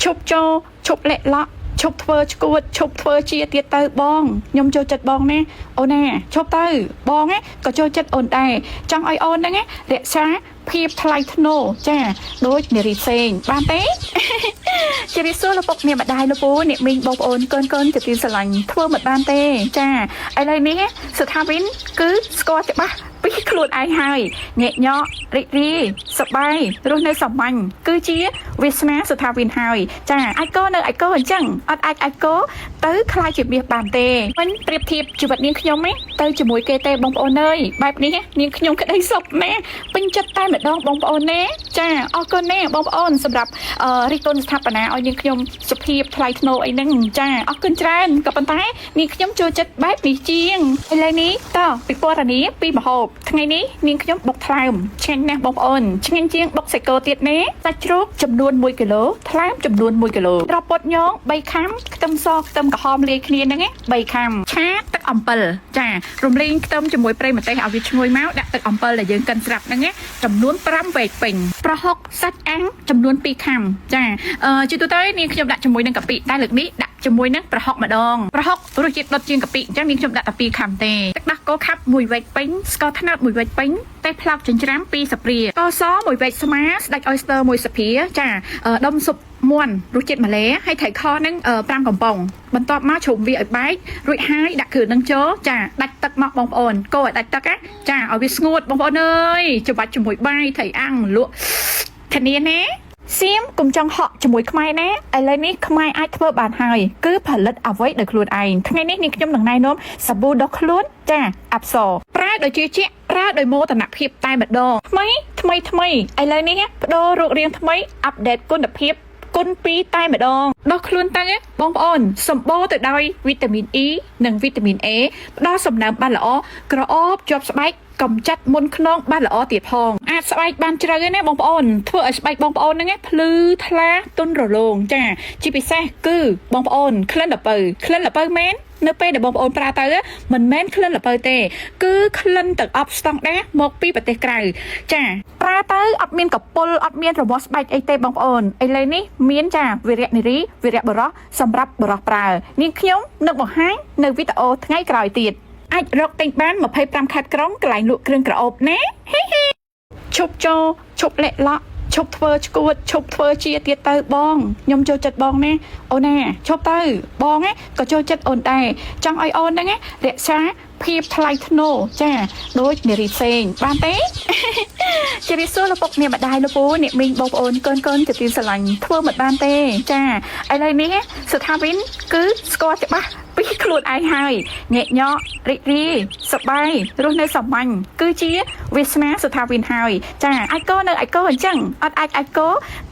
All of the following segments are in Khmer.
ឈប់ចូលឈប់លាក់លក់ឈប់ធ្វើឈួតឈប់ធ្វើជាទៀតទៅបងខ្ញុំចូលចិត្តបងណាអូនណាឈប់ទៅបងណាក៏ចូលចិត្តអូនដែរចង់ឲ្យអូនហ្នឹងណារក្សាភាពថ្លៃថ្នូរចាដូចនារីផ្សេងបានទេ ជម្រាបសួរលោកពុកអ្នកម្ដាយលោកពូអ្នកមីងបងប្អូនកូនកូនជាទីស្រឡាញ់ធ្វើមិនបានទេចាឥឡូវនេះសុថាវិនគឺស្គាល់ច្បាស់ពីខ្លួនឯងហើយញាក់ញក់រីករាយសប្បាយរស់នៅសាមញ្ញគឺជាវាសនាសុថាវិនហើយចាអាចកនៅអាចកអញ្ចឹងអត់អាចអាចកទៅខ្លាយជាមាសបានទេមិនប្រៀបធៀបជីវិតនាងខ្ញុំទេទៅជាមួយគេទេបងប្អូនអើយបែបនេះនាងខ្ញុំក្តីសុខណាស់ពេញចិត្តតែម្ដងបងប្អូនណាចាអរគុណណាបងប្អូនសម្រាប់ រិះគន់ស្ថាបនាឲ្យនាងខ្ញុំសុភាពថ្លៃថ្នូរអីហ្នឹងចាអរគុណច្រើនក៏ប៉ុន្តែនាងខ្ញុំចូលចិត្តបែបនេះជាងឥឡូវនេះតពិពណ៌នាពីម្ហូបថ្ងៃនេះនាងខ្ញុំបុកថ្លើមឆ្ងាញ់ណាស់បងប្អូនឆ្ងាញ់ជាងបុកសាច់គោទៀតណាសាច់ជ្រូកចំនួន1គីឡូថ្លើមចំនួន1គីឡូត្រពត់ញង3ខាំខ្ទឹមសខ្ទឹមក្រហមលាយគ្នាហ្នឹងណា3ខាំឆាទឹកអំពិលចារំលីងខ្ទឹមជាមួយប្រេងម្ទេសឲ្យវាឈ្ងុយមកដាក់ទឹកអំពិលដែលយើងកិនស្រាប់ហ្នឹងណាចំនួន5វែកពេញប្រហុកសាច់អាំងចំនួន2ខាំចាជាទូទៅនាងខ្ញុំដាក់ជាមួយនឹងកាពិតែលើកនេះដាក់ជាមួយនឹងប្រហុកម្ដងប្រហុករសជាតិដុតជាងកាពិអញ្ចឹងនាងខ្ញុំដាក់តែ2ខាំទេទឹកដោះគោខាប់1វែកពេញស្ករត្នោត1វែកពេញតែផ្លោកចិញ្ច្រាំ2ស្លាបព្រាកស1វែកស្មាស្ដាច់អយស្ទ័រ1ស្លាបព្រាចាដុំស៊ុបមាន់រសជាតិម៉ាឡេហើយត្រីខហ្នឹង5កំប៉ុងបន្ទាប់មកជ្រុំវាឲ្យបែករួចហើយដាក់គ្រឿងនឹងចូលចាដាច់ទឹកមកបងប្អូនកូរឲ្យដាច់ទឹកណាចាឲ្យវាស្ងួតបងប្អូនអើយច្បាច់ជាមួយបាយត្រីអាំងលក់ធានាណាសៀមកុំចង់ហក់ជាមួយខ្មែរណាឥឡូវនេះខ្មែរអាចធ្វើបានហើយគឺផលិតអ្វីដោយខ្លួនឯងថ្ងៃនេះនាងខ្ញុំនឹងណែនាំសាប៊ូដុសខ្លួនចាអាប់សប្រើដោយជឿជាក់ប្រើដោយមោទនភាពតែម្ដងថ្មីថ្មីថ្មីឥឡូវនេះបដូររូបរាងថ្មីupdate គុណភាពគុណ2តែម្ដងដោះខ្លួនទៅបងប្អូនសម្បូរទៅដោយវីតាមីន E និងវីតាមីន A ផ្ដល់សំណើមបានល្អក្រអូបជាប់ស្បែកកំចាត់មុនខ្នងបានល្អទៀតផងអាចស្បែកបានជ្រៅណាបងប្អូនធ្វើឲ្យស្បែកបងប្អូនហ្នឹងភ្លឺថ្លាទន់រលោងចាជាពិសេសគឺបងប្អូនក្លិនល្ពៅក្លិនល្ពៅមែននៅពេលដែលបងប្អូនប្រើទៅមិនមែនក្លិនល្ពៅទេ គឺក្លិនទឹកអប់ស្តង់ដាមកពីប្រទេសក្រៅចាប្រើទៅអត់មានកពុលអត់មានរបោះស្បែកអីទេបងប្អូនឥឡូវនេះមានចាវីរៈនារីវីរៈបរោះសម្រាប់បរោះប្រើនាងខ្ញុំនឹងបង្ហាញនៅវីដេអូថ្ងៃក្រោយទៀតអាចរកទិញបាន25ខេត្តក្រុងកន្លែងលក់គ្រឿងក្រអូបណាហេហេឈប់ចូលឈប់លាក់លក់ឈប់ធ្វើឈួតឈប់ធ្វើជាទៀតទៅបងខ្ញុំចូលចិត្តបងណាអូនណាឈប់ទៅបងណាក៏ចូលចិត្តអូនដែរចង់ឲ្យអូនហ្នឹងណារក្សាភាពថ្លៃថ្នូរចាដូចនារីផ្សេងបានទេ ជម្រាបសួរលោកពុកអ្នកម្ដាយលោកពូអ្នកមីងបងប្អូនកូនកូនជាទីស្រឡាញ់ធ្វើមិនបានទេចាឥឡូវនេះសុថាវិនគឺស្គាល់ច្បាស់ពីខ្លួនឯងហើយញាក់ញក់រីករាយសប្បាយរស់នៅសាមញ្ញគឺជាវាសនាសុថាវិនហើយចាអាចកនៅអាចកអញ្ចឹងអត់អាចអាចក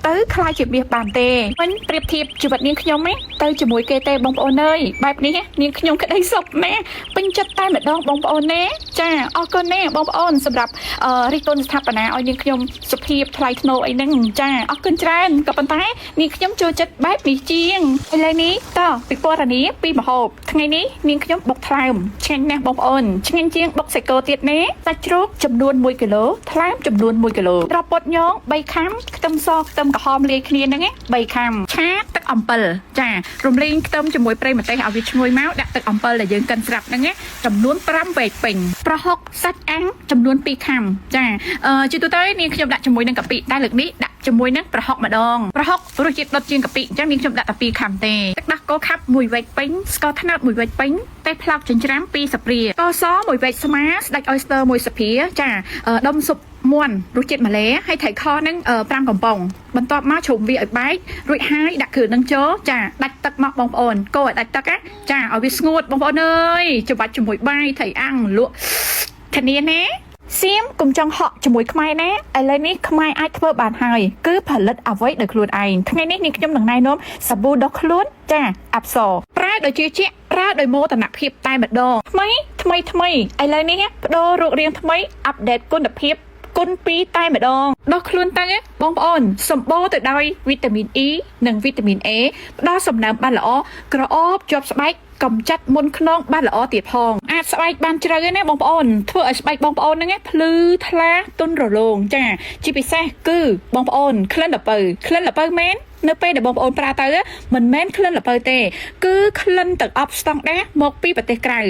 ទៅខ្លាយជាមាសបានទេមិនប្រៀបធៀបជីវិតនាងខ្ញុំទេទៅជាមួយគេទេបងប្អូនអើយបែបនេះនាងខ្ញុំក្តីសុខណាស់ពេញចិត្តតែម្ដងបងប្អូនណាចាអរគុណណាបងប្អូនសម្រាប់រិះគន់ស្ថាបនាឲ្យនាងខ្ញុំសុភាពថ្លៃថ្នូរអីហ្នឹងចាអរគុណច្រើនក៏ប៉ុន្តែនាងខ្ញុំចូលចិត្តបែបនេះជាងឥឡូវនេះតពិពណ៌នាពីម្ហូបថ្ងៃនេះនាងខ្ញុំបុកថ្លើមឆ្ងាញ់ណាស់បងប្អូនឆ្ងាញ់ជាងបុកសាច់គោទៀតណាសាច់ជ្រូកចំនួន1គីឡូថ្លើមចំនួន1គីឡូត្រពត់ញង3ខាំខ្ទឹមសខ្ទឹមក្រហមលាយគ្នាហ្នឹងណា3ខាំឆាទឹកអំពិលចារំលីងខ្ទឹមជាមួយប្រេងម្ទេសឲ្យវាឈ្ងុយមកដាក់ទឹកអំពិលដែលយើងកិនស្រាប់ហ្នឹងណាចំនួន5វែកពេញប្រហុកសាច់អាំងចំនួន2ខាំចាជាទូទៅនាងខ្ញុំដាក់ជាមួយនឹងកាពិតែលើកនេះដាក់ជាមួយនឹងប្រហុកម្ដងប្រហុករសជាតិដុតជាងកាពិអញ្ចឹងនាងខ្ញុំដាក់តែ2ខាំទេទឹកដោះគោខាប់1វែកពេញស្ករត្នោត1វែកពេញតែផ្លោកចិញ្ច្រាំ2ស្លាបព្រាកស1វែកស្មាស្ដាច់អយស្ទ័រ1ស្លាបព្រាចាដុំស៊ុបមាន់រសជាតិម៉ាឡេហើយត្រីខហ្នឹង5កំប៉ុងបន្ទាប់មកជ្រុំវាឲ្យបែករួចហើយដាក់គ្រឿងនឹងចូលចាដាច់ទឹកមកបងប្អូនកូរឲ្យដាច់ទឹកណាចាឲ្យវាស្ងួតបងប្អូនអើយច្បាច់ជាមួយបាយត្រីអាំងលក់ធានាណាសៀមកុំចង់ហក់ជាមួយខ្មែរណាឥឡូវនេះខ្មែរអាចធ្វើបានហើយគឺផលិតអ្វីដោយខ្លួនឯងថ្ងៃនេះនាងខ្ញុំនឹងណែនាំសាប៊ូដុសខ្លួនចាអាប់សប្រើដោយជឿជាក់ប្រើដោយមោទនភាពតែម្ដងថ្មីថ្មីថ្មីឥឡូវនេះបដូររូបរាងថ្មីupdate គុណភាពគុណ2តែម្ដងដោះខ្លួនទៅបងប្អូនសម្បូរទៅដោយវីតាមីន E និងវីតាមីន A ផ្ដល់សំណើមបានល្អក្រអូបជាប់ស្បែកកំចាត់មុនខ្នងបានល្អទៀតផងអាចស្បែកបានជ្រៅណាបងប្អូនធ្វើឲ្យស្បែកបងប្អូនហ្នឹងភ្លឺថ្លាទន់រលោងចាជាពិសេសគឺបងប្អូនក្លិនល្ពៅក្លិនល្ពៅមែន នៅពេលដែលបងប្អូនប្រើទៅមិនមែនក្លិនល្ពៅទេ គឺក្លិនទឹកអប់ស្តង់ដាមកពីប្រទេសក្រៅ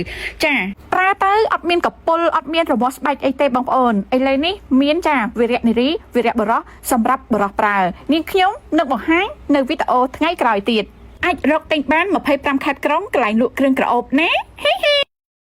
ចាប្រើទៅអត់មានកពុលអត់មានរមាស់ស្បែកអីទេបងប្អូនឥឡូវនេះមានចាវីរៈនារីវីរៈបរោះសម្រាប់បរោះប្រើនាងខ្ញុំនឹងបង្ហាញនៅវីដេអូថ្ងៃក្រោយទៀតអាចរកទិញបាន25ខេត្តក្រុងកន្លែងលក់គ្រឿងក្រអូបណាហេហេ។